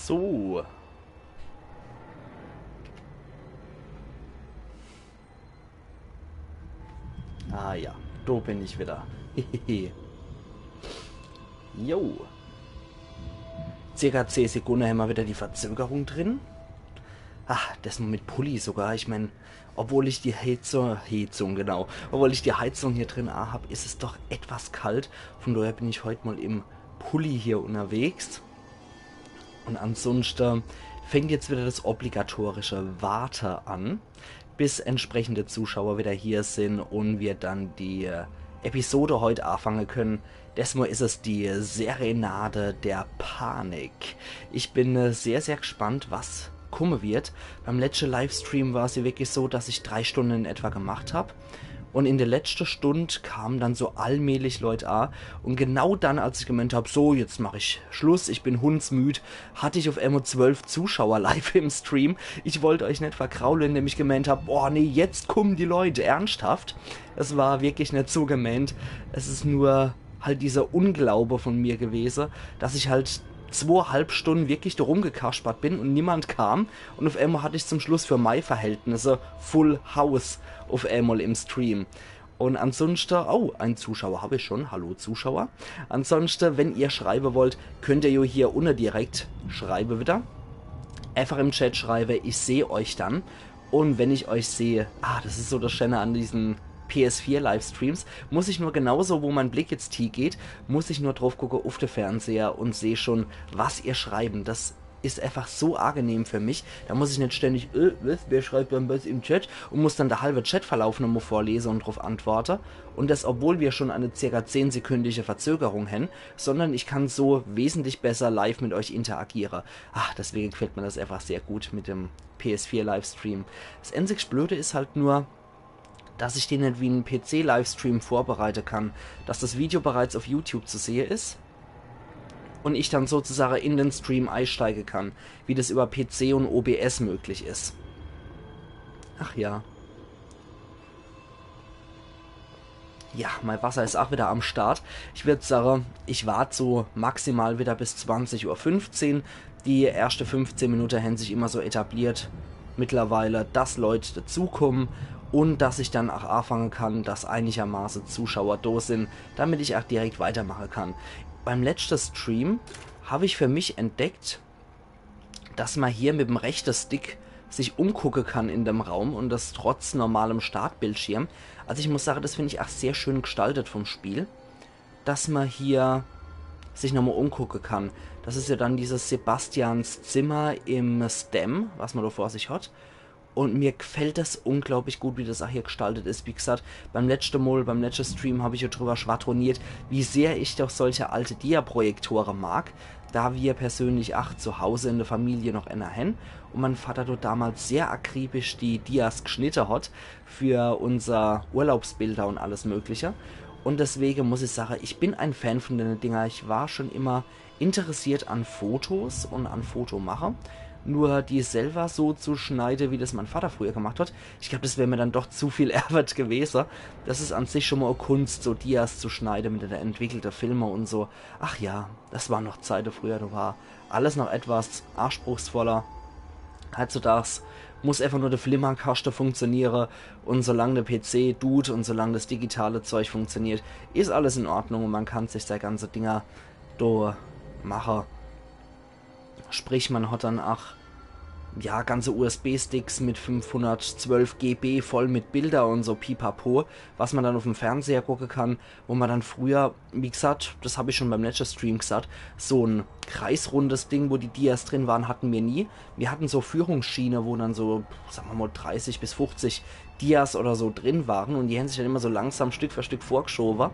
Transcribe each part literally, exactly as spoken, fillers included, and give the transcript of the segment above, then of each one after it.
So. Ah ja, do bin ich wieder. Jo. Circa zehn Sekunde hämmer wieder die Verzögerung drin. Ah, des mol mit Pulli sogar. Ich mein, obwohl ich die Heizung, Heizung, genau, obwohl ich die Heizung hier drin a hab, is es doch etwas kalt. Von daher bin ich heut mol im Pulli hier unterwegs. Und ansonsten fängt jetzt wieder das obligatorische Warte an, bis entsprechende Zuschauer wieder hier sind und wir dann die äh, Episode heut anfangen können. Desmol is es die Serenade der Panik. Ich bin äh, sehr, sehr gespannt, was kommen wird. Beim letzten Livestream war es ja wirklich so, dass ich drei Stunden in etwa gemacht hab. Und in der letzten Stunde kamen dann so allmählich Leute a. Und genau dann, als ich gemeint hab, so, jetzt mach ich Schluss, ich bin hundsmüd, hatte ich auf einmal zwölf Zuschauer live im Stream. Ich wollte euch net verkraulen, indem ich gemeint hab, boah, nee, jetzt kommen die Leute, ernsthaft. Es war wirklich net so gemeint. Es ist nur halt dieser Unglaube von mir gewesen, dass ich halt zweieinhalb Stunden wirklich da rumgekaspert bin und niemand kam. Und auf einmal hatte ich zum Schluss für mei Verhältnisse Full House auf einmal im Stream. Und ansonsten, oh, ein Zuschauer habe ich schon. Hallo Zuschauer. Ansonsten, wenn ihr schreiben wollt, könnt ihr ja hier unten direkt schreiben wieder. Einfach im Chat schreiben, ich sehe euch dann. Und wenn ich euch sehe, ah, das ist so das Schöne an diesen P S vier Livestreams, muss ich nur genauso, wo mein Blick jetzt hie geht, muss ich nur drauf gucken auf den Fernseher und sehe schon, was ihr schreiben. Das ist einfach so angenehm für mich. Da muss ich nicht ständig, äh, was, wer schreibt dann was im Chat? Und muss dann der halbe Chatverlauf nochmal vorlesen und drauf antworten. Und das, obwohl wir schon eine circa zehnsekündige Verzögerung haben, sondern ich kann so wesentlich besser live mit euch interagieren. Ach, deswegen gefällt mir das einfach sehr gut mit dem P S vier Livestream. Das einzig Blöde ist halt nur, dass ich den nicht wie einen P C-Livestream vorbereiten kann, dass das Video bereits auf YouTube zu sehen ist und ich dann sozusagen in den Stream einsteigen kann, wie das über P C und O B S möglich ist. Ach ja. Ja, mein Wasser ist auch wieder am Start. Ich würd sagen, ich warte so maximal wieder bis zwanzig Uhr fünfzehn. Die ersten fünfzehn Minuten haben sich immer so etabliert mittlerweile, dass Leute dazukommen und dass ich dann auch anfangen kann, dass einigermaßen Zuschauer da sind, damit ich auch direkt weitermachen kann. Beim letzten Stream habe ich für mich entdeckt, dass man hier mit dem rechten Stick sich umgucken kann in dem Raum und das trotz normalem Startbildschirm. Also ich muss sagen, das finde ich auch sehr schön gestaltet vom Spiel, dass man hier sich nochmal umgucken kann. Das ist ja dann dieses Sebastians Zimmer im Stem, was man da vor sich hat. Und mir gefällt das unglaublich gut, wie das auch hier gestaltet ist. Wie gesagt, beim letzten Mal, beim letzten Stream habe ich ja drüber schwadroniert, wie sehr ich doch solche alte Dia-Projektore mag, da wir persönlich auch zu Hause in der Familie noch einer haben und mein Vater dort damals sehr akribisch die Dias geschnitten hat für unser Urlaubsbilder und alles Mögliche. Und deswegen muss ich sagen, ich bin ein Fan von den Dinger. Ich war schon immer interessiert an Fotos und an Fotomache. Nur die selber so zu schneiden, wie das mein Vater früher gemacht hat, ich glaube, das wäre mir dann doch zu viel Arbeit gewesen. Das ist an sich schon mal eine Kunst, so Dias zu schneiden mit den entwickelten Filmen und so. Ach ja, das waren noch Zeiten früher, da war alles noch etwas anspruchsvoller. Heutzutage muss einfach nur der Flimmerkasten funktionieren und solange der P C tut und solange das digitale Zeug funktioniert, ist alles in Ordnung und man kann sich seine ganzen Dinger da machen. Sprich, man hat dann auch, ja, ganze U S B-Sticks mit fünfhundertzwölf G B voll mit Bilder und so Pipapo, was man dann auf dem Fernseher gucken kann, wo man dann früher, wie gesagt, das habe ich schon beim letzten Stream gesagt, so ein kreisrundes Ding, wo die Dias drin waren, hatten wir nie. Wir hatten so Führungsschiene, wo dann so, sagen wir mal, dreißig bis fünfzig Dias oder so drin waren und die haben sich dann immer so langsam Stück für Stück vorgeschoben.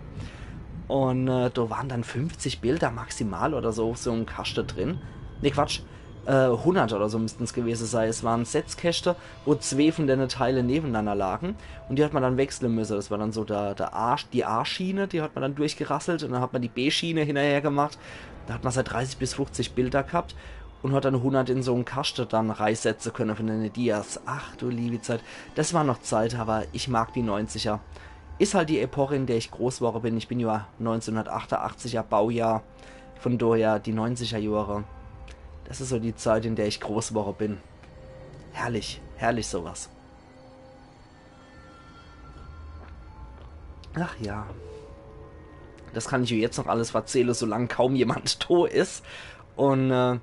Und äh, da waren dann fünfzig Bilder maximal oder so auf so einem Kasten drin. Ne, Quatsch, äh, hundert oder so müssten es gewesen sein. Es waren Setzkästen, wo zwei von den Teilen nebeneinander lagen und die hat man dann wechseln müssen. Das war dann so der, der A, die A-Schiene, die hat man dann durchgerasselt und dann hat man die B-Schiene hinterher gemacht. Da hat man seit dreißig bis fünfzig Bilder gehabt und hat dann hundert in so einen Kasten dann reinsetzen können von den Dias. Ach du liebe Zeit, das war noch Zeit, aber ich mag die neunziger. Ist halt die Epoche, in der ich groß geworden bin. Ich bin ja neunzehnhundertachtundachtziger Baujahr, von daher die neunziger Jahre. Das is so die Zeit, in der ich groß worre bin. Herrlich, herrlich sowas. Ach ja. Das kann ich jo jetzt noch alles verzähle, solang kaum jemand do is. Un äh,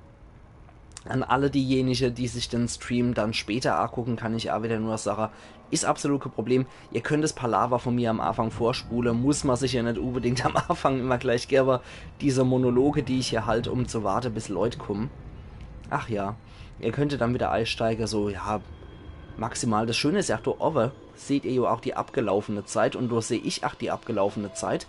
an alle diejenige, die sich den Stream dann später agucken, kann ich a wieder nur sage, is absolut kee Problem. Ihr könnt das Palaver von mir am Anfang vorspule, muss ma sich jo net unbedingt am Anfang immer gleich gewwe, diese Monologe, die ich hier halt, um zu warte, bis Leut kummen. Ach ja, ihr könnt dann wieder eisteige, so, ja, maximal. Das Schöne is ja, do owwe seht ihr jo auch die abgelaufene Zeit un do seh ich auch die abgelaufene Zeit.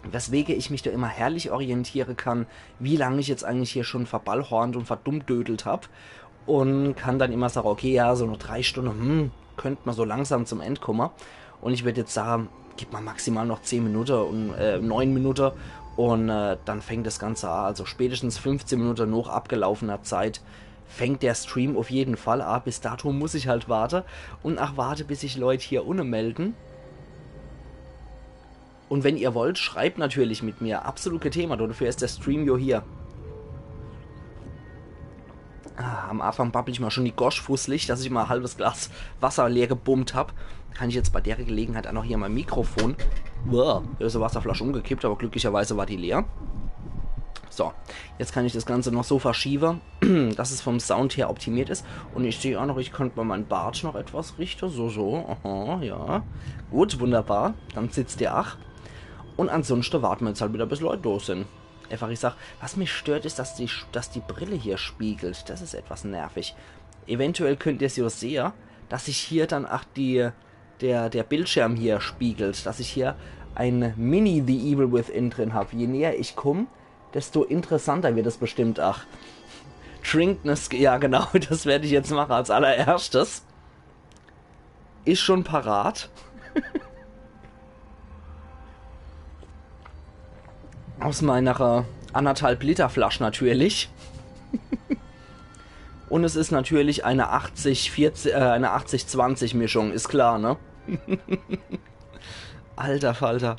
Weswege ich mich do immer herrlich orientiere kann, wie lang ich jetzt eigentlich hier schon verballhornt un verdummdödelt hab. Un kann dann immer sage, okay, ja, so noch drei Stunde, hm, könnt ma so langsam zum End kumme. Un ich würd jetzt sage, gib ma maximal noch zehn Minute un äh, neun Minute un äh, dann fängt das Ganze a. Also spätestens fünfzehn Minute noch abgelaufener Zeit fängt der Stream auf jeden Fall a. Bis dato muss ich halt warte un ach warte, bis sich Leut hier unne melden. Un wenn ihr wollt, schreibt natürlich mit mir. Absolut kee Thema, dafür is der Stream jo hier. Ah, am Anfang babbel ich ma schon die Gosch fusselig, dass ich ma e halbes Glas Wasser leer gebummt hab. Kann ich jetzt bei der Gelegenheit auch noch hier mein Mikrofon. Uah, do is die Wasserflasche umgekippt, aber glücklicherweise war die leer. So, jetzt kann ich das Ganze noch so verschiebe, dass es vom Sound her optimiert is. Un ich seh auch noch, ich könnt bei meinem Bart noch etwas richte. So, so, aha, ja. Gut, wunderbar. Dann sitzt der ach. Un ansonsten warten wir jetzt halt wieder, bis Leut do sind. Einfach, ich sag, was mich stört, is, dass die, dass die Brille hier spiegelt. Das is etwas nervig. Eventuell könnt ihr's jo sehe, dass sich hier dann ach die, der, der Bildschirm hier spiegelt, dass ich hier ein Mini The Evil Within drin hab. Je näher ich komm, desto interessanter wird es bestimmt. Ach, Trinkness, ja genau, das werd ich jetzt mache als allererschtes. Is schon parat. Aus meiner äh, anderthalb Liter Flasch natürlich. Un es is natürlich eine achtzig vierzig, äh, eine achtzig zwanzig Mischung, is klar, ne? Alter Falter.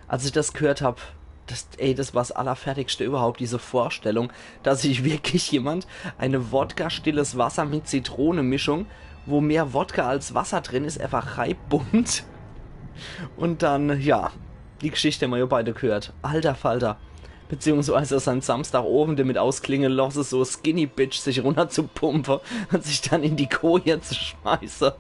Als ich das gehört hab, das, ey, das war's Allerfertigste überhaupt, diese Vorstellung, dass sich wirklich jemand eine Wodka-stilles Wasser mit Zitrone-Mischung, wo mehr Wodka als Wasser drin is, einfach reibummt. Un dann, ja, die Geschichte hämmer jo beide gehört. Alter Falter. Beziehungsweise sein Samstagowend damit ausklinge losse, so Skinny Bitch sich runnerzupumpe un sich dann in die Koje zu schmeiße.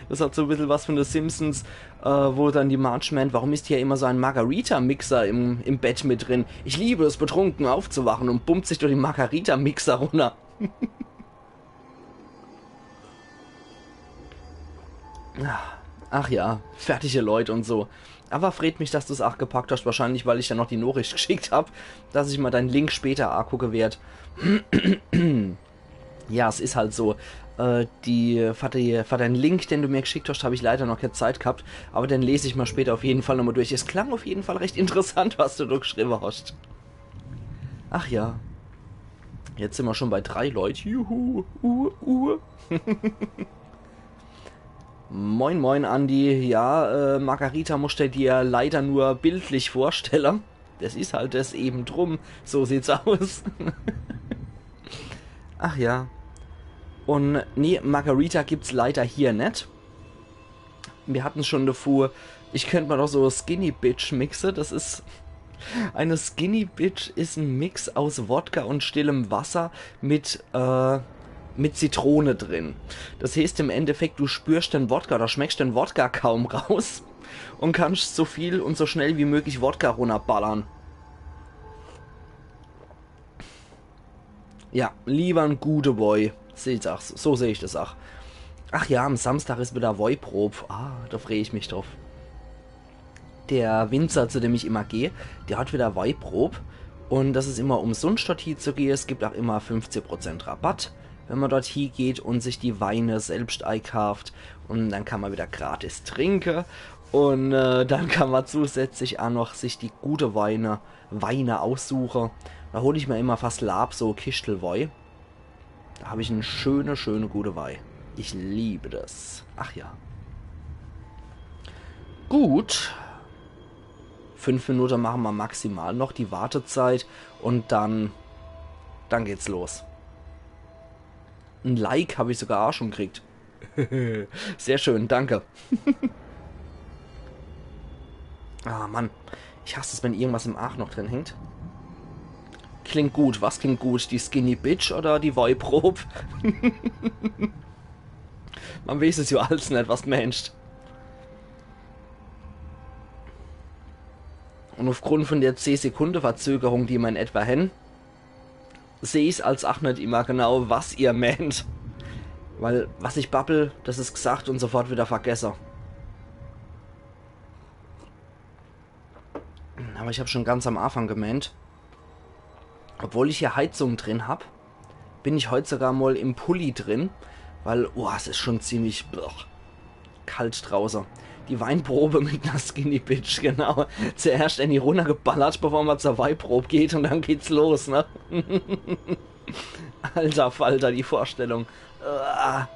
Das hat so e bissel was von The Simpsons, äh, wo dann die Marge meint, warum is hier immer so ein Margarita-Mixer im, im Bett mit drin? Ich liebe es, betrunken aufzuwachen, un bumpt sich durch den Margarita-Mixer runner. Ach ja, fertige Leut un so. Aber freut mich, dass du's ach gepackt hast. Wahrscheinlich, weil ich ja noch die Nachricht geschickt hab, dass ich ma dein Link später agucke werd. Ja, es is halt so. Äh, die, für, die, für dein Link, den du mir geschickt hast, hab ich leider noch kee Zeit gehabt. Aber den les ich ma später auf jeden Fall nochmal durch. Es klang auf jeden Fall recht interessant, was du da geschrieben hast. Ach ja. Jetzt sind wir schon bei drei Leut. Juhu. Uh, uh. Moin, moin, Andi. Ja, äh, Margarita musst du dir leider nur bildlich vorstellen. Das is halt das eben drum. So sieht's aus. Ach ja. Un nee, Margarita gibt's leider hier net. Wir hatten's schon davor. Ich könnt ma doch so Skinny Bitch mixe. Das is Eine Skinny Bitch is en Mix aus Wodka und stillem Wasser mit, äh, mit Zitrone drin. Das heeßt im Endeffekt, du spürst den Wodka oder schmeckst den Wodka kaum raus und kannst so viel und so schnell wie möglich Wodka runnerballern. Ja, lieber en gute Woi. Seh ich's ach, so seh ich das ach. Ach ja, am Samstag is wieder Woiprob. Ah, da freh ich mich drauf. Der Winzer, zu dem ich immer geh, der hat wieder Woiprob. Und das is immer umsonst, dort hie zu gehe. Es gibt auch immer fünfzehn Prozent Rabatt, wenn man dort hie geht und sich die Weine selbst eikauft. Und dann kann man wieder gratis trinke. Und äh, dann kann man zusätzlich auch noch sich die gute Weine, Weine aussuche. Da hol ich mir immer fast Lab so Kischtel Woi. Da hab ich en schöne, schöne gute Woi. Ich liebe das. Ach ja. Gut. Fünf Minute mache ma maximal noch die Wartezeit und dann Dann geht's los. Ein Like hab ich sogar auch schon gekriegt. Sehr schön, danke. Ah, Mann. Ich hasse es, wenn irgendwas im Aach noch drin hängt. Klingt gut. Was klingt gut? Die Skinny Bitch oder die Woiprob? Man weiß es ja alles net, was du meinst. Und aufgrund von der zehn Sekunde Verzögerung, die man etwa hen, seh ich's als ach net immer genau, was ihr meint. Weil, was ich babbel, das is gesagt und sofort wieder vergesse. Aber ich hab schon ganz am Anfang gemeint, obwohl ich hier Heizung drin hab, bin ich heut sogar mal im Pulli drin, weil, oh, es is schon ziemlich, brr, kalt drauße. Die Weinprobe mit ner Skinny Bitch, genau. Zuerscht ääni runnergeballert, bevor man zur Weinprobe geht und dann geht's los, ne? Alter Falter, die Vorstellung. Uah.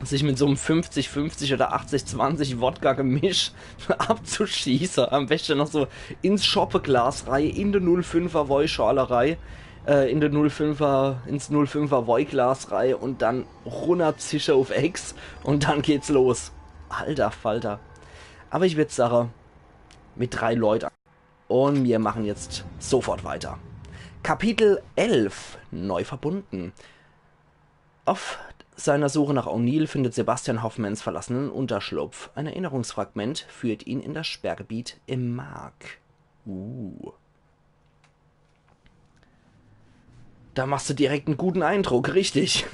Sich mit so em fünfzig fünfzig oder achtzig zwanzig Wodka-Gemisch abzuschieße. Am beschte noch so ins Schoppeglas rei, in de null fünfer Woischorle rei, äh, in de null fünfer, ins null fünfer Woiglas rei und dann runnerzische uf Ex und dann geht's los. Alter Falter. Aber ich würd sage, mit drei Leute. Und wir machen jetzt sofort weiter. Kapitel elf, neu verbunden. Auf seiner Suche nach O'Neill findet Sebastian Hoffmans verlassenen Unterschlupf. Ein Erinnerungsfragment führt ihn in das Sperrgebiet im Mark. Uh. Da machst du direkt einen guten Eindruck, richtig.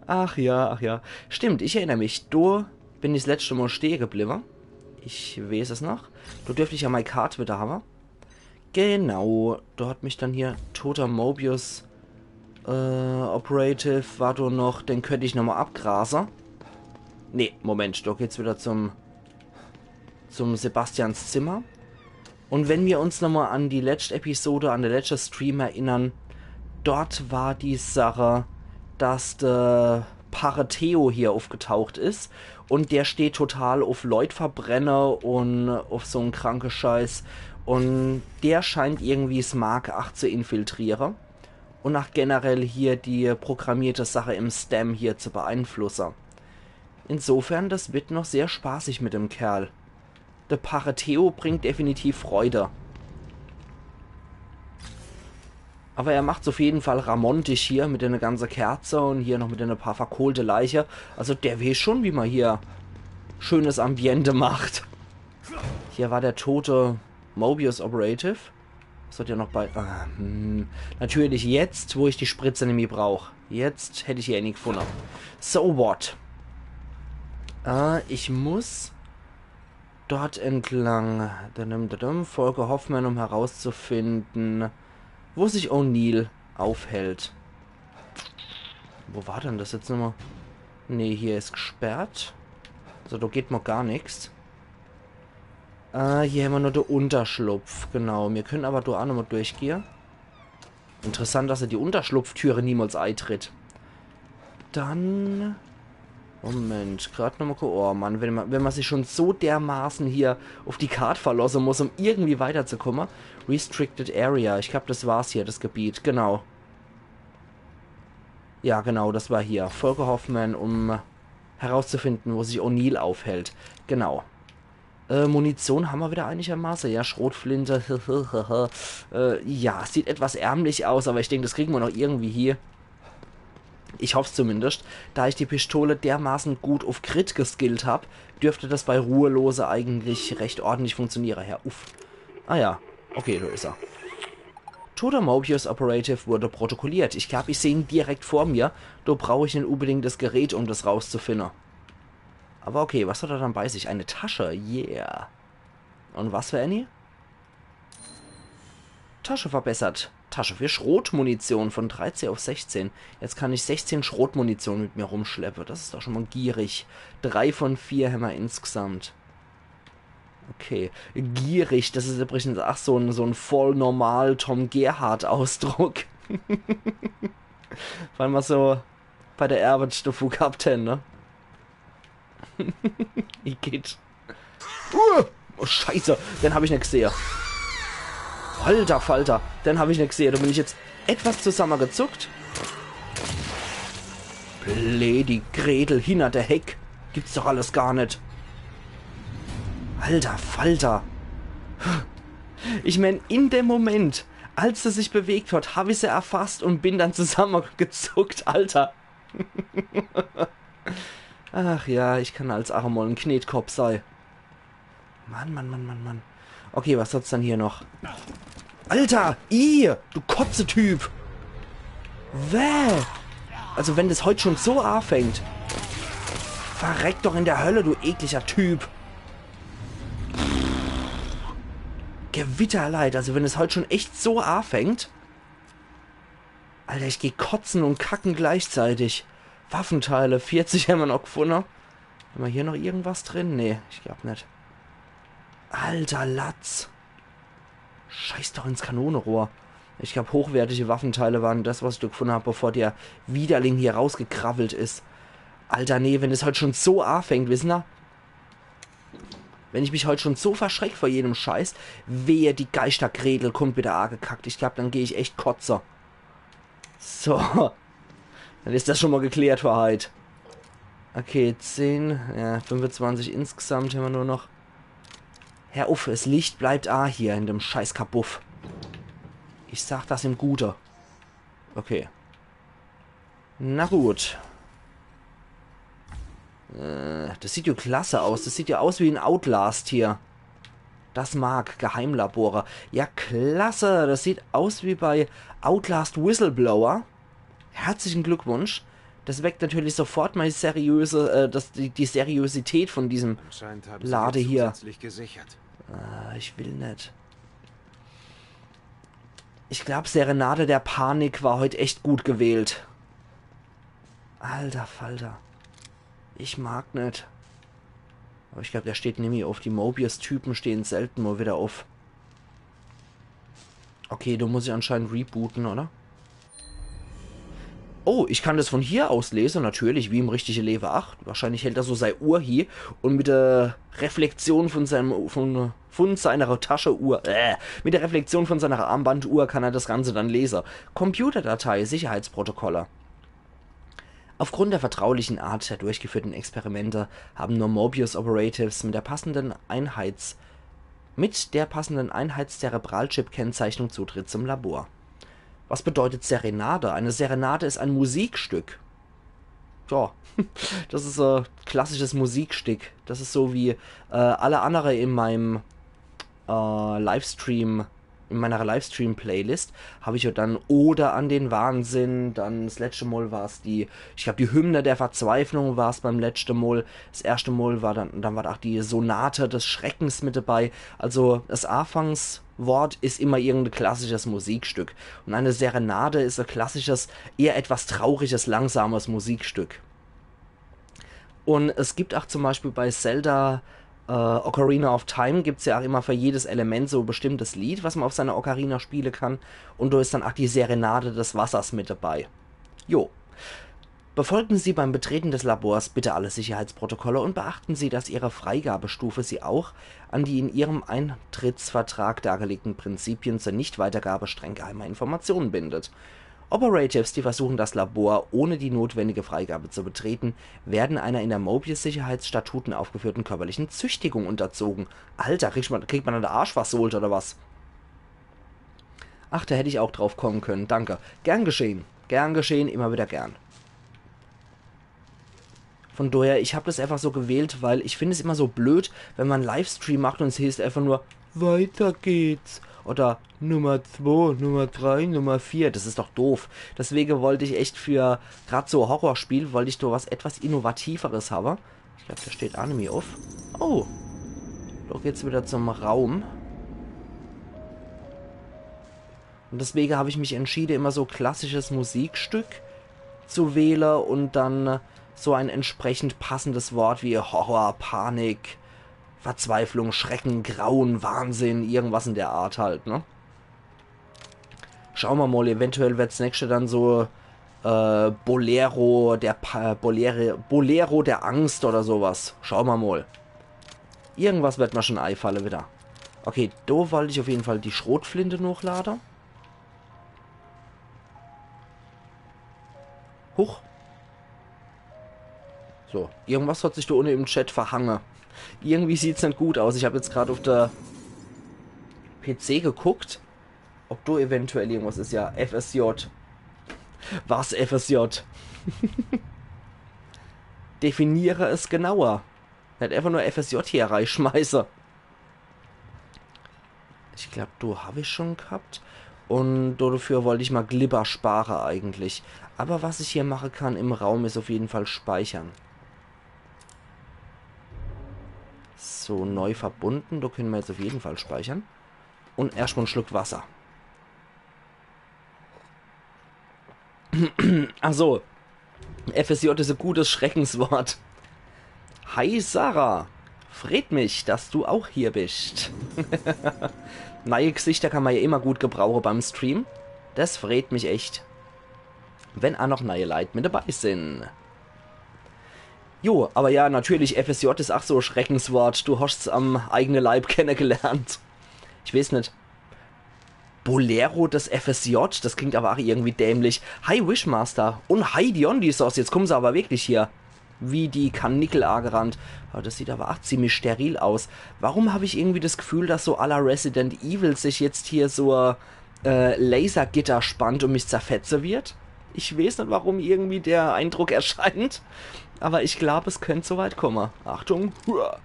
Ach ja, ach ja. Stimmt, ich erinner mich. Do bin ich 's letschte Mal stehe gebliwwe. Ich weeß es noch. Do dürft ich ja mei Card wieder hawwe. Genau, do hat mich dann hier toter Mobius, äh, Operative, war do noch, den könnt ich nochmal abgrase. Nee, Moment, do geht's wieder zum, zum Sebastians Zimmer. Und wenn wir uns nochmal an die letschte Episode, an de letschte Stream erinnern, dort war die Sache, dass de Pare Theo hier aufgetaucht is und der steht total auf Leut verbrenne und auf so'n kranke Scheiß und der scheint irgendwie 's Mark acht zu infiltriere und auch generell hier die programmierte Sache im Stem hier zu beeinflusse. Insofern, das wird noch sehr spaßig mit dem Kerl. De Pare Theo bringt definitiv Freude. Aber er macht's auf jeden Fall ramontisch hier mit einer ganzen Kerze und hier noch mit ein paar verkohlte Leiche. Also der weiß schon, wie man hier schönes Ambiente macht. Hier war der tote Mobius Operative. Das hat ja noch bei... Ah, hm. Natürlich jetzt, wo ich die Spritze nämlich brauch. Jetzt hätt ich hier eh nix gefunden. So what? Äh, ich muss dort entlang. Dadum, dadum. Folge Hoffmann, um herauszufinden, wo sich O'Neill aufhält. Wo war denn das jetzt nochmal? Nee, hier is gesperrt. Also, da geht mer gar nix. Äh, hier hämmer nur de Unterschlupf, genau. Mir können aber da auch nochmal durchgehe. Interessant, dass er die Unterschlupftüre niemals eitritt. Dann... Moment, grad nochmal gu-, oh Mann, wenn man, wenn man sich schon so dermaßen hier auf die Kart verlassen muss, um irgendwie weiterzukommen. Restricted Area, ich glaub, das war's hier, das Gebiet, genau. Ja, genau, das war hier. Folge Hoffmann, um herauszufinden, wo sich O'Neill aufhält. Genau. Äh, Munition hämmer wieder einigermaßen. Ja, Schrotflinte. Äh, ja, sieht etwas ärmlich aus, aber ich denk, das kriegen wir noch irgendwie hier. Ich hoff's zumindest. Da ich die Pistole dermaßen gut auf Crit geskillt hab, dürfte das bei Ruhelose eigentlich recht ordentlich funktionieren. Ja, uff. Ah ja, okay, da is er. Toter Mobius Operative wurde protokolliert. Ich glaub, ich seh ihn direkt vor mir. Da brauch ich net unbedingt das Gerät, um das rauszufinden. Aber okay, was hat er dann bei sich? Eine Tasche, yeah. Und was für eine? Tasche verbessert. Tasche für Schrotmunition von dreizehn auf sechzehn. Jetzt kann ich sechzehn Schrotmunition mit mir rumschleppen. Das is doch schon mal gierig. Drei von vier hämmer insgesamt. Okay. Gierig, das is übrigens ach so ein, so ein voll normal Tom Gerhardt Ausdruck. Weil man so bei der Arbeit davor gehabt hen, ne? Igitt. Uh, oh, Scheiße, den hab ich net gesehe. Alter Falter, den hab ich net gesehe. Do bin ich jetzt etwas zusammegezuckt. Blödi Gretel hinner der Heck. Gibt's doch alles gar net. Alter Falter. Ich mein, in dem Moment, als se sich bewegt hat, hab ich se erfasst und bin dann zusammegezuckt, Alter. Ach ja, ich kann als ach mol en Knetkopp sei. Mann, Mann, Mann, Mann, Mann. Okay, was hat's dann hier noch? Alter, ih, du Kotze-Typ. Wäh. Also wenn das heut schon so anfängt. Verreck doch in der Hölle, du ekliger Typ. Gewitterleid, also wenn es heut schon echt so anfängt. Alter, ich geh kotzen und kacken gleichzeitig. Waffenteile, vierzig hämmer noch gefunne. Hämmer hier noch irgendwas drin? Nee, ich glaub net. Alter Latz. Scheiß doch ins Kanonerohr. Ich glaub, hochwertige Waffenteile waren das, was ich do gefunne hab, bevor der Widerling hier rausgekrabbelt is. Alter, nee, wenn es heut schon so anfängt, wissen er? Wenn ich mich heut schon so verschreck vor jedem Scheiß, wehe, die Geischtergretel kommt wieder angekackt. Ich glaub, dann geh ich echt kotze. So. Dann is das schon mol geklärt für heit. Okay, zehn, ja, fünfundzwanzig insgesamt hämmer nur noch. Hör uff, es Licht bleibt a hier in dem scheiß Kabuff. Ich sag das im Gute. Okay. Na gut. Äh, das sieht jo klasse aus. Das sieht jo aus wie in Outlast hier. Das mag Geheimlabore. Ja, klasse. Das sieht aus wie bei Outlast Whistleblower. Herzlichen Glückwunsch. Das weckt natürlich sofort mei seriöse, äh, das, die, die Seriosität von diesem Anscheinend haben sie Lade hier hier. Zusätzlich gesichert. Äh, ich will net. Ich glaub, Serenade der Panik war heut echt gut gewählt. Alter Falter. Ich mag net. Aber ich glaub, der steht nimmi uff. Die Mobius-Typen stehen selten mol wieder uff. Okay, do muss ich anscheinend rebooten, oder? Oh, ich kann das von hier aus lese, natürlich, wie im richtige Lewe ach. Wahrscheinlich hält er so sei Uhr hie und mit der Reflexion von seinem, von, von seiner Tascheuhr, äh, mit der Reflexion von seiner Armbanduhr kann er das Ganze dann lese. Computerdatei, Sicherheitsprotokolle. Aufgrund der vertraulichen Art der durchgeführten Experimente haben nur Mobius Operatives mit der passenden Einheits-, mit der passenden Einheitszerebralchip-Kennzeichnung Zutritt zum Labor. Was bedeutet Serenade? Eine Serenade ist ein Musikstück. Ja, das is e klassisches Musikstick. Das is so wie, äh, alle andere in meinem, äh, Livestream, in meiner Livestream-Playlist, hab ich jo dann Ode an den Wahnsinn, dann das letschte Mol war's die, ich glaub, die Hymne der Verzweiflung war's beim letschte Mol. Das erschte Mol war dann, dann war ach die Sonate des Schreckens mit dabei. Also das Afangs- Wort is immer irgend e klassisches Musikstück. Und eine Serenade is e klassisches, eher etwas trauriges, langsames Musikstück. Und es gibt ach zum Beispiel bei Zelda, äh, Ocarina of Time gibt's ja ach immer für jedes Element so e bestimmtes Lied, was man auf seiner Ocarina spiele kann. Und do is dann ach die Serenade des Wassers mit dabei. Jo. Befolgen Sie beim Betreten des Labors bitte alle Sicherheitsprotokolle und beachten Sie, dass Ihre Freigabestufe Sie auch an die in Ihrem Eintrittsvertrag dargelegten Prinzipien zur Nichtweitergabe streng geheimer Informationen bindet. Operatives, die versuchen, das Labor ohne die notwendige Freigabe zu betreten, werden einer in der Mobius-Sicherheitsstatuten aufgeführten körperlichen Züchtigung unterzogen. Alter, kriegt man, kriegt man an de Arsch versohlt oder was? Ach, da hätt ich auch drauf kommen können. Danke. Gern geschehen. Gern geschehen, immer wieder gern. Von daher, ich hab das einfach so gewählt, weil ich find es immer so blöd, wenn man Livestream macht und es heißt einfach nur, „Weiter geht's.“ Oder „Nummer zwei, Nummer drei, Nummer vier.“ Das is doch doof. Deswege wollt ich echt für grad so e Horrorspiel, wollt ich do was etwas Innovativeres habe. Ich glaub, da steht Anime uff. Oh. Do geht's wieder zum Raum. Und deswege hab ich mich entschiede, immer so klassisches Musikstück zu wähle und dann so ein entsprechend passendes Wort wie Horror, Panik, Verzweiflung, Schrecken, Grauen, Wahnsinn, irgendwas in der Art halt, ne? Schau mer mol, eventuell werd's nächste dann so, äh, Bolero der Pa-, Bolero, Bolero der Angst oder sowas. Schau mer mol. Irgendwas werd mer schon eifalle wieder. Okay, do wollt ich auf jeden Fall die Schrotflinte nochlade. Huch. So, irgendwas hat sich do unne im Chat verhange. Irgendwie sieht's net gut aus. Ich hab jetzt grad auf der P C geguckt, ob do eventuell irgendwas is. Ja, F S J. Was F S J? Definiere es genauer. Net einfach nur F S J hier reischmeiße. Ich glaub, do hab ich schon gehabt. Und dafür wollt ich mal Glibber spare eigentlich. Aber was ich hier mache kann im Raum, is auf jeden Fall speichern. So, neu verbunden. Do können wir jetzt auf jeden Fall speichern. Und erstmal en Schluck Wasser. Ach so. F S J is e gutes Schreckenswort. Hi Sarah. Freut mich, dass du auch hier bist. Neie Gesichter kann man ja immer gut gebrauche beim Stream. Das freut mich echt. Wenn auch noch neie Leit mit dabei sind. Jo, aber ja, natürlich, F S J is ach so e Schreckenswort. Du hast's am eigene Leib kennengelernt. Ich weiß net. Bolero des F S J, das klingt aber ach irgendwie dämlich. Hi Wishmaster und hi Dionysos, jetzt kommen sie aber wirklich hier wie die Kanickel agerannt. Aber das sieht aber ach ziemlich steril aus. Warum hab ich irgendwie das Gefühl, dass so à la Resident Evil sich jetzt hier so äh, Lasergitter spannt und mich zerfetze wird? Ich weiß net, warum irgendwie der Eindruck erscheint. Aber ich glaub, es könnt so weit komme. Achtung. Hua.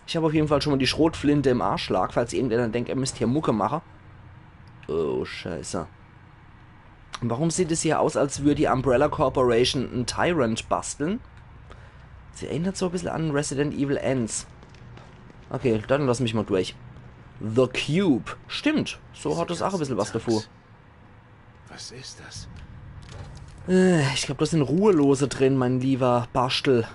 Ich hab auf jeden Fall schon mal die Schrotflinte im Arschlag, falls irgendeiner denkt, er müsst hier Mucke mache. Oh, scheiße. Warum sieht es hier aus, als würd die Umbrella Corporation en Tyrant basteln? Sie erinnert so e bissel an Resident Evil eens. Okay, dann lass mich mal durch. The Cube. Stimmt, so hat es ach e bissel was davor. Was ist das? Äh, ich glaub, da sind Ruhelose drin, mein lieber Bastel.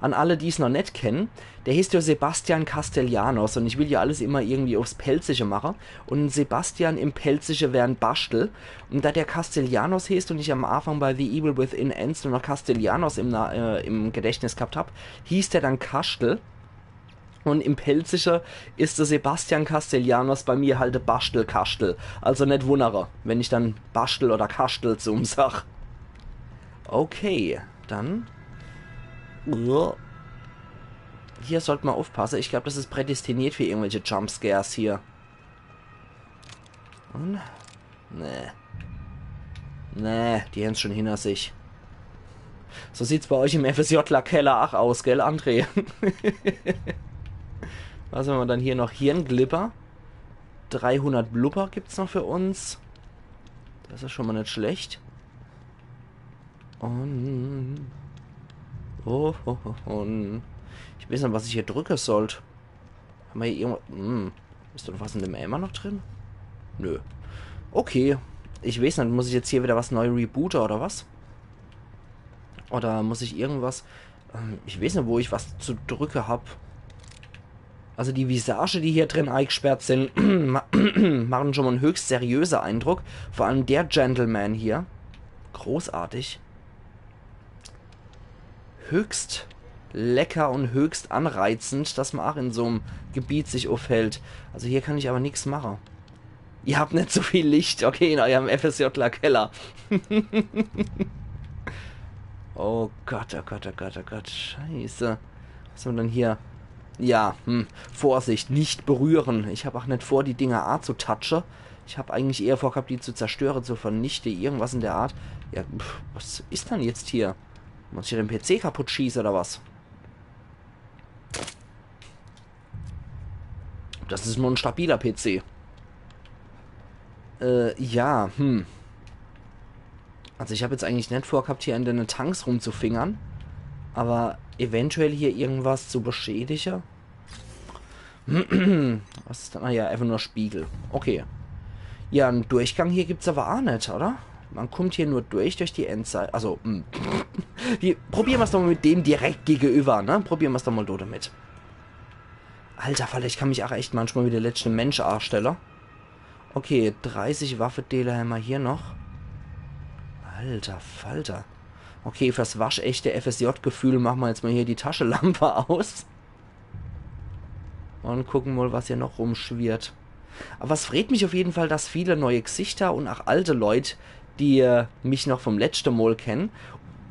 An alle, die's noch net kennen, der heißt ja Sebastian Castellanos und ich will ja alles immer irgendwie aufs Pälzische mache. Und Sebastian im Pälzische wär en Bastel. Und da der Castellanos heißt und ich am Anfang bei The Evil Within eens nur noch Castellanos im, Na- äh, im Gedächtnis gehabt hab, hieß der dann Kastel. Und im Pälzische is der Sebastian Castellanos bei mir halt de Bastel Kastel. Also net wunnere, wenn ich dann Bastel oder Kastel zum sag. Okay, dann. Uah. Hier sollt ma aufpasse. Ich glaub, das is prädestiniert für irgendwelche Jumpscares hier. Und? Nee. Nee, die hen's schon hinter sich. So sieht's bei euch im F S J-Keller ach aus, gell, André? Was haben wir dann hier noch? Hier en Glibber. Dreihundert Blubber gibt's noch für uns. Das is schon mal net schlecht. Und... Oh, oh, oh, und ich weiß net, was ich hier drücke sollt. Haben wir hier irgendwas? Hm. Is da noch was in dem Eimer noch drin? Nö. Okay. Ich weiß net, muss ich jetzt hier wieder was neu reboote oder was? Oder muss ich irgendwas... Ähm, ich weiß net, wo ich was zu drücke hab. Also die Visage, die hier drin eingesperrt sind, ma- machen schon mal en höchst seriöser Eindruck. Vor allem der Gentleman hier. Großartig. Höchst lecker und höchst anreizend, dass ma ach in so'm Gebiet sich aufhält. Also hier kann ich aber nix mache. Ihr habt net so viel Licht. Okay, in eurem F S J-Keller. Oh Gott, oh Gott, oh Gott, oh Gott. Scheiße. Was haben wir denn hier? Ja, hm. Vorsicht, nicht berühren. Ich hab ach net vor, die Dinger anzutatsche. Ich hab eigentlich eher vorgehabt, die zu zerstöre, zu vernichte, irgendwas in der Art. Ja, pf, was is denn jetzt hier? Muss ich den P C kaputt schieße oder was? Das is nur en stabiler P C. Äh, ja, hm. Also ich hab jetzt eigentlich net vorgehabt, hier an den Tanks rumzufingern. Aber eventuell hier irgendwas zu beschädige. Was is denn? Ah ja, einfach nur Spiegel. Okay. Ja, en Durchgang hier gibt's aber ach net, oder? Man kommt hier nur durch, durch die Endseit. Also, hm. Die, probieren wir's doch mal mit dem direkt gegenüber, ne? Probieren wir's doch mal do damit. Alter Falter, ich kann mich ach echt manchmal wie der letzte Mensch anstelle. Okay, dreißig Waffedeele hämmer hier noch. Alter Falter. Okay, fürs waschechte F S J-Gefühl machen wir jetzt mal hier die Taschelampe aus. Un gucke mol, was hier noch rumschwirrt. Awwer es freet mich uff jeden Fall, dass viele neie Gsichter un ach alte Leut, die äh, mich noch vum letschte Mol kenne,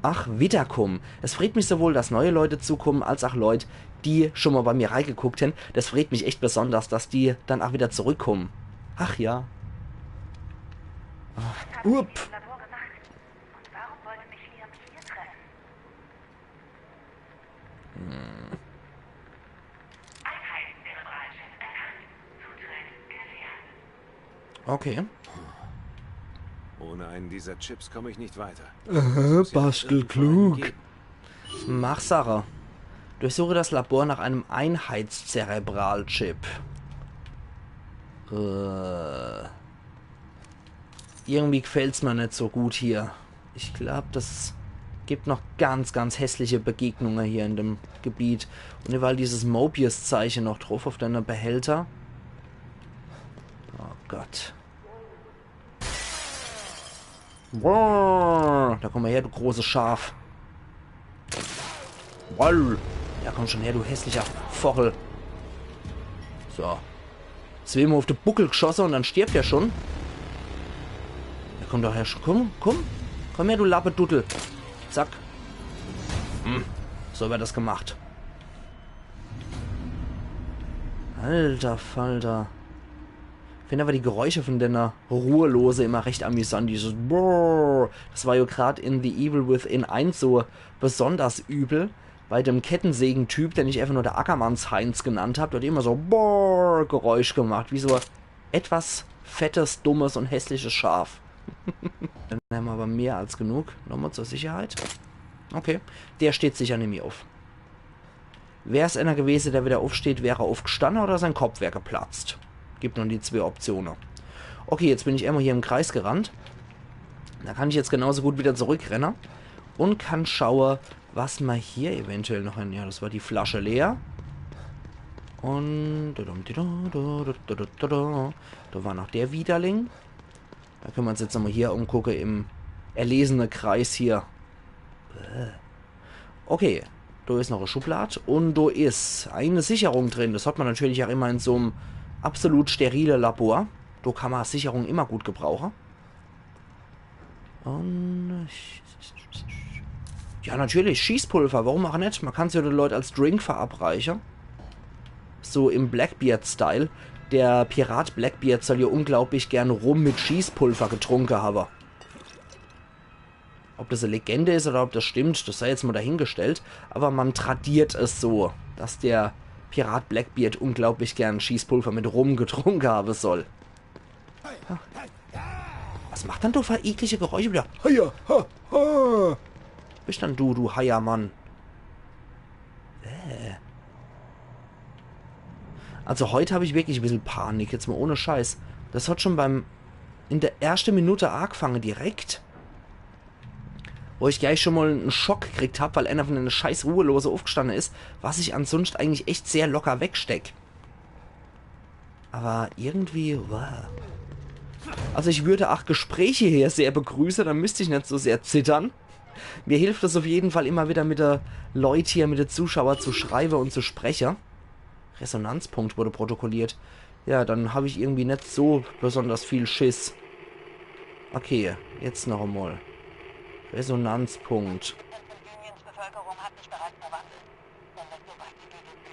ach widderkumme. Es freet mich sowohl, dass neie Leut zukumme, als ach Leut, die schun mol bei mir reigeguckt hen. Des freet mich echt besonders, dass die dann ach widder zurückkumme. Ach ja. Ach, up. Labor gemacht? Und warum wollte mich Liam hier treffen? Okay. Ohne einen dieser Chips komme ich nicht weiter. Äh, Bastel klug. Mach Sache. Durchsuche das Labor nach einem Einheitszerebralchip. Äh. Irgendwie gefällt's mir net so gut hier. Ich glaub, das gibt noch ganz, ganz hässliche Begegnunge hier in dem Gebiet. Un iwwerall dieses Mobius-Zeiche noch druff uff denne Behälter. Oh Gott. Boah, do kumm mol her, du großes Schaf. Woll. Ja, kumm schun her, du hässlicher Vochel. So. Zweemol uff de Buckel gschosse un dann stirbt er schun. Ja, kumm doch her, schun. Kumm, kumm. Kumm her, du Lappeduddel. Zack. Hm. So werd das gemacht. Alter Falter. Ich find awwer die Geräusche vun denne Ruhelose immer recht amüsant. Dieses Brrr. Das war jo grad in The Evil Within eins so besonders übel. Bei dem Kettensägen-Typ, den ich einfach nur de Ackermanns Heinz genannt hab, der hat immer so Brrr Geräusch gemacht, wie so e etwas fettes, dummes un hässliches Schaf. Dann hämmer awwer mehr als genug. Nochmol zur Sicherheit. Okay, der steht sicher nimmi uff. Wär's ener gewese, der widder uffsteht, wär er uffgestanne oder sein Kopp wär geplatzt. Gibt nur die zwee Optione. Okay, jetzt bin ich emol hier im Kreis gerannt. Do kann ich jetzt genauso gut widder zurückrenne un kann schaue, was mer hier eventuell noch hen. Ja, das war die Flasche leer. Un do war noch der Widerling. Do kenne mer uns jetzt nochmol hier umgucke im erlesene Kreis hier. Bäh. Okay, do is noch e Schublad un do is e Sicherung drin. Das hat mer natürlich ach immer in so'm absolut sterile Labor. Do kann mer Sicherung immer gut gebrauche. Un ja, natürlich, Schießpulver, warum ach net? Mer kann's jo de Leut als Drink verabreiche. So im Blackbeard-Style. Der Pirat Blackbeard soll jo unglaublich gern Rum mit Schießpulver getrunke hawwe. Ob das e Legende is oder ob das stimmt, das sei jetzt mol dahingestellt. Awwer mer tradiert es so, dass der Pirat Blackbeard unglaublich gern Schießpulver mit Rum getrunke hawwe soll. Was macht dann do fer eklige Geräusche widder? Heia, ha, ha. Bist dann du, du Heiermann? Äh. Also heut hab ich wirklich e bissel Panik, jetzt mol ohne Scheiß. Das hat schun beim, in de erschte Minute agefange direkt, wo ich gleich schun mol en Schock gekriegt hab, weil ener vun denne scheiß Ruhelose uffgestanne is, was ich ansunscht eigentlich echt sehr locker wegsteck. Awwer irgendwie, wow. Also ich würd ach Gespräche hier sehr begrüße, dann müsst ich net so sehr zittern. Mir hilft es uff jeden Fall immer widder mit de Leut hier, mit de Zuschauer zu schreiwe un zu spreche. Resonanzpunkt wurde protokolliert. Ja, dann hab ich irgendwie net so besonders viel Schiss. Okay, jetzt noch emol. Resonanzpunkt. Unions Bevölkerung hat sich bereits verwandelt. Wenn das so weitergeht, ist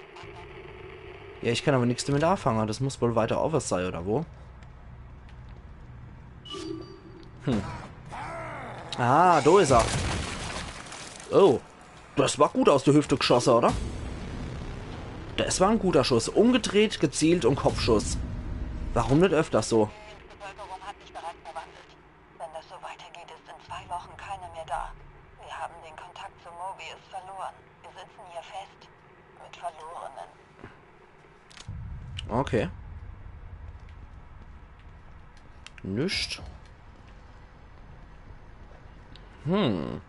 es Ja, ich kann awwer nix damit afange. Das muss wohl weiter owwe sei, oder wo? Hm. Ah, do is er. Oh, das war gut aus de Hüfte gschosse, oder? Das war en guter Schuss. Umgedreht, gezielt un Kopfschuss. Warum net öfters so? Die Bevölkerung hat sich bereits verwandelt. Wenn das so weitergeht, ist in zwei Wochen keiner mehr da. Wir haben den Kontakt zu Mobius verloren. Wir sitzen hier fest. Mit Verlorenen. Okay. Nüscht. Hm.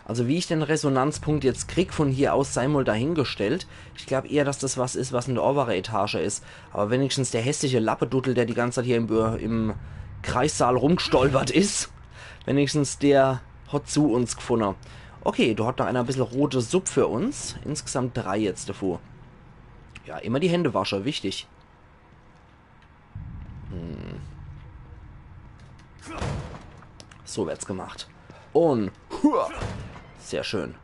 Also wie ich den Resonanzpunkt jetzt krieg von hier aus, sei mal dahingestellt. Ich glaub eher, dass das was is, was in der obere Etage is. Aber wenigstens der hässliche Lappeduddel, der die ganze Zeit hier im, Bü- im Kreissaal rumgestolpert is, wenigstens der hat zu uns gefunne. Okay, do hat noch einer e bissel rote Supp für uns. Insgesamt drei jetzt davor. Ja, immer die Hände wasche, wichtig. Hm. So wird's gemacht. Und hua, sehr schön.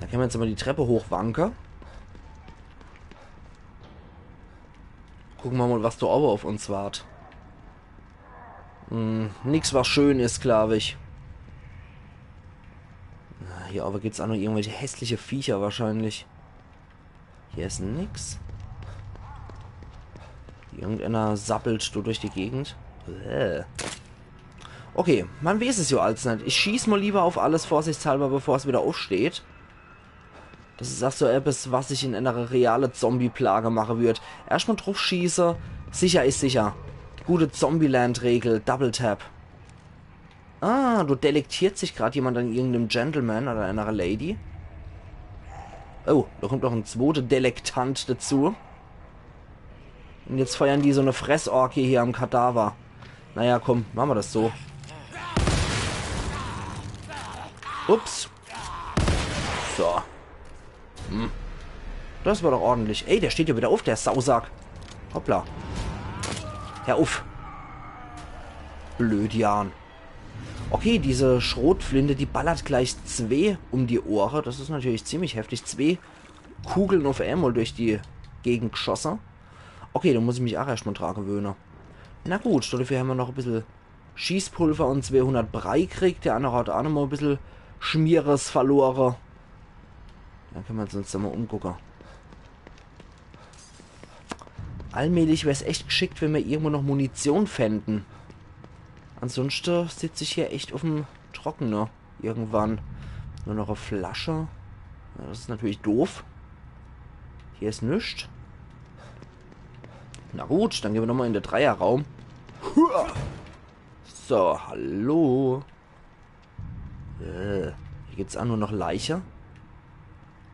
Da kenne mer jetzt immer die Treppe hochwanke. Gucke mer mal, was do owwe auf uns wart. Hm, nix, was schön is, glaub ich. Na, hier owwe gibt's ach noch irgendwelche hässliche Viecher wahrscheinlich. Hier is nix. Irgendeiner sabbelt do durch die Gegend. Bäh. Okay, man weeß es jo als net. Ich schieß mal lieber auf alles vorsichtshalber, bevor's wieder aufsteht. Das is ach so eppes, was ich in einer reale Zombie-Plage mache würd. Erscht mal druff schieße. Sicher is sicher. Die gute Zombieland-Regel. Double Tap. Ah, do delektiert sich grad jemand an irgendeinem Gentleman oder einer Lady. Oh, da kommt noch en zwote Delektant dazu. Und jetzt feiern die so ne Fressorgie hier am Kadaver. Naja, komm, mache mer das so. Ups. So. Hm. Das war doch ordentlich. Ey, der steht ja wieder auf, der Sausack. Hoppla. Hör uff. Blödian. Okay, diese Schrotflinte, die ballert gleich zwee um die Ohre. Das is natürlich ziemlich heftig. Zwee Kugle auf emol durch die Gegend geschosse. Okay, da muss ich mich ach erscht mal dra gewöhne. Na gut, dafür hämmer noch e bissel Schießpulver und zweehundert Brei kriegt. Der annere hat ach noch mal e bissel Schmieres verlore. Dann kenne mer uns do mal umgucke. Allmählich wär's echt gschickt, wenn mer irgendwo noch Munition fänden. Ansunschte sitz ich hier echt uffm Trockene irgendwann. Nur noch e Flasche. Ja, das is natürlich doof. Hier is nix. Na gut, dann gehn mer nochmal in de Dreierraum. Hua! So, hallo. Äh, hier gibt's ach nur noch Leiche.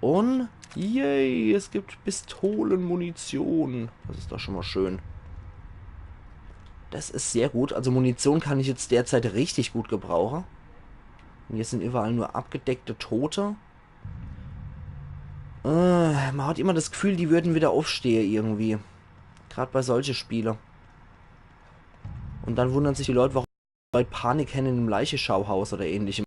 Und yay, es gibt Pistolenmunition. Das is doch schon mal schön. Das is sehr gut. Also Munition kann ich jetzt derzeit richtig gut gebrauche. Und hier sin überall nur abgedeckte Tote. Äh, man hat immer das Gefühl, die würden wieder aufstehe irgendwie. Grad bei solche Spiele. Und dann wundern sich die Leute, warum Leute Panik hämmer in einem Leicheschauhaus oder ähnlichem.